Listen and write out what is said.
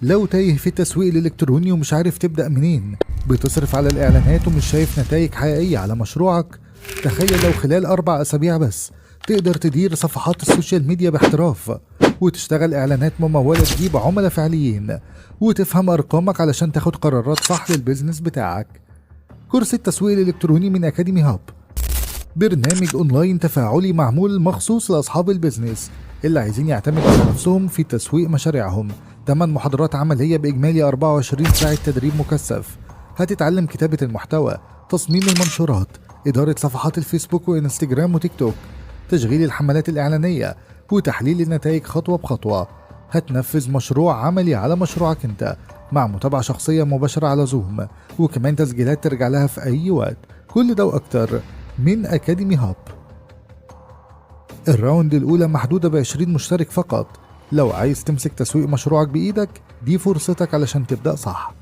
لو تايه في التسويق الإلكتروني ومش عارف تبدأ منين، بتصرف على الإعلانات ومش شايف نتائج حقيقية على مشروعك، تخيل لو خلال 4 أسابيع بس تقدر تدير صفحات ال social media باحتراف، وتشتغل إعلانات ممولة تجيب عملاء فعليين، وتفهم أرقامك علشان تاخد قرارات صح لل business بتاعك. كورس التسويق الإلكتروني من Academy Hub، برنامج أونلاين تفاعلي معمول مخصوص لأصحاب ال business اللي عايزين يعتمدوا على نفسهم في تسويق مشاريعهم. 8 محاضرات عملية بإجمالي 24 ساعة تدريب مكثف. هتتعلم كتابة المحتوى، تصميم المنشورات، إدارة صفحات الفيسبوك وإنستجرام وتيك توك، تشغيل الحملات الإعلانية، وتحليل النتائج خطوة بخطوة. هتنفذ مشروع عملي على مشروعك انت مع متابعة شخصية مباشرة على زوم، وكمان تسجيلات ترجع لها في أي وقت. كل ده وأكتر من Academy Hub. ال round الأولى محدودة ب20 مشترك فقط. لو عايز تمسك تسويق مشروعك بإيدك، دي فرصتك علشان تبدأ صح.